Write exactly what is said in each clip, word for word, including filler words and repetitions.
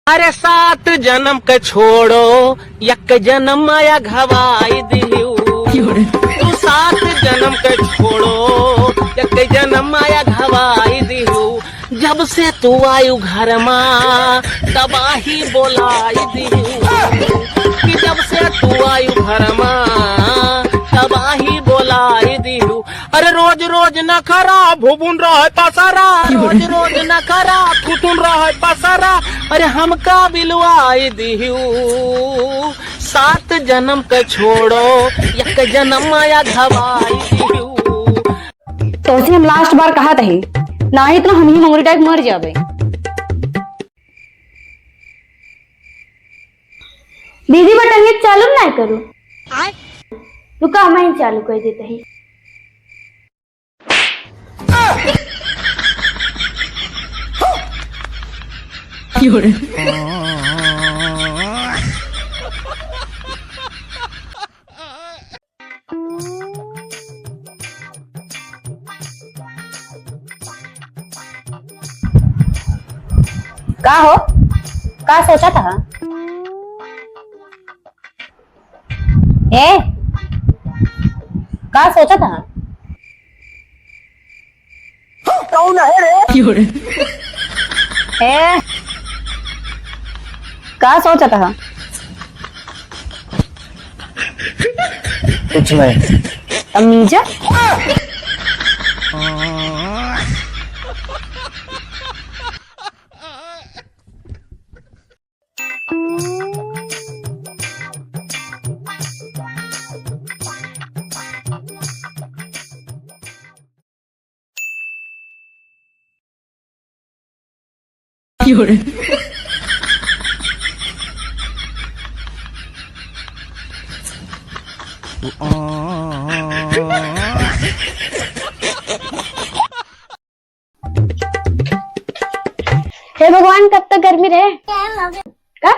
अरे सात जनम के छोड़ो, एक जनम माया घवाई दिहू। तू सात जनम के छोड़ो, एक जनम माया घवाई दिहू। जब से तू आयु घर मा, तबाही बोलाई दिहू। कि जब से तू आयु घर मा, तबाही बोलाई दिहू। अरे रोज रोज नखरा, भुबुन रहे पसरा, रोज रोज नखरा, थुथुन रहे पसरा। अरे हमका बिलवाई दिहू, सात जनम के छोड़ो, एक जनम माया घवाई दिहू। तोसे हम last बार कहत ही, नाही तो हम ही मंगरी टाइप मर जाबे। दीदी, बटन ये चालू ना करू। रुका, मैं ही चालू कर देता ही। का हो? का सोचत ह? ए, का सोचत ह? कौन है रे? ए, का सोचत ह? कुछ नहीं। तमीजा? हे भगवान, कब तक गर्मी रहे? का?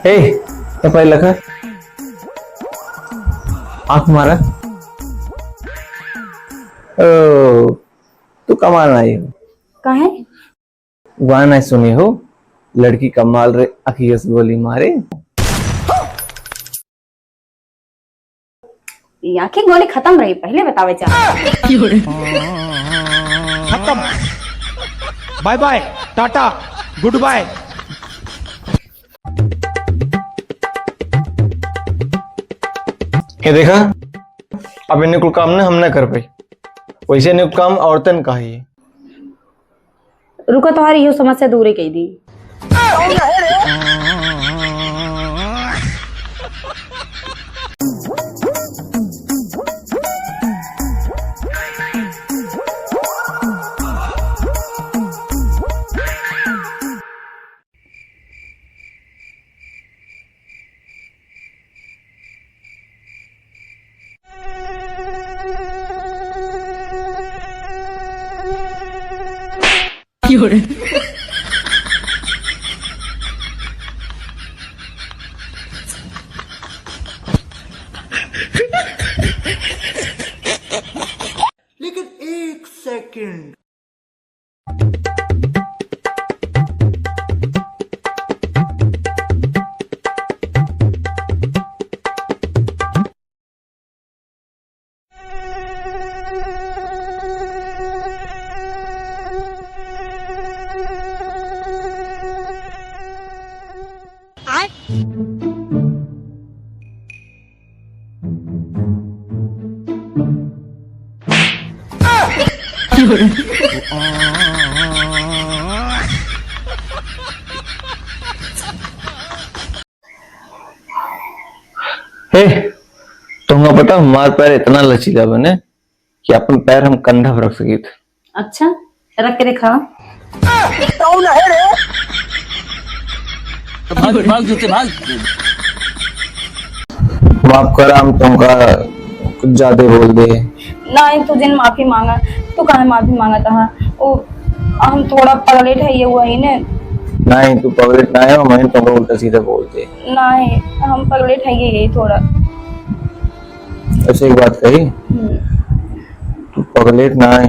ए, ए पहले लगा। आँख मारा। ओ, तू कमाल नाही हो। काहे? गाना नहीं सुनी हो, लड़की कमाल रे, अखिया से गोली मारे। ई आँखी गोली खतम रही, पहले बतावे चाह। खतम। Bye bye, टाटा, good bye। ये देखा, अब इन्हें कुल काम ना हम ना कर पाई, वैसे इन्हें काम औरतन का ही। रुका, तोहार इहो समस्या दूरे कई दी। लेकिन एक सेकंड। हे, तुमका पता, हमार पैर इतना लचीला बने कि अपन पैर हम कंधा पर रख सकित। अच्छा, रख के दिखावा। कौन है रे? भाग, भाग जूते, भाग। माफ करा, हम तुमका कुछ ज्यादा बोल दे। नाहीं, तू जिन माफी मांगा, तू काहे माफी मांगत हा? ओ, हम थोड़ा पगलेट है ये हुआ ही ने। नाहीं, तू पगलेट ना है, हम तुमका उल्टा सीधा बोल दे। नाहीं, हम पगलेट है ये, यही थोड़ा। वैसे एक बात कही, हम्म। तू पगलेट ना है,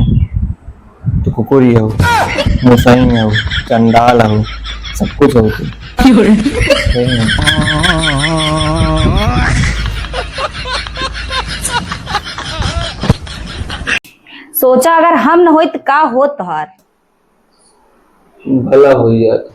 तू कुकुरी हो, मुसैन हो, चंडाल हो, सब कुछ हो तू। क्यों रे? सही में। सोचा अगर हम न होई त का होत तोहार? भला होई यार।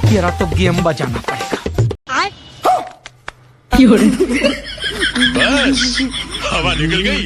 तेरा तो गेम बजाना पड़ेगा। बस, हवा निकल गई।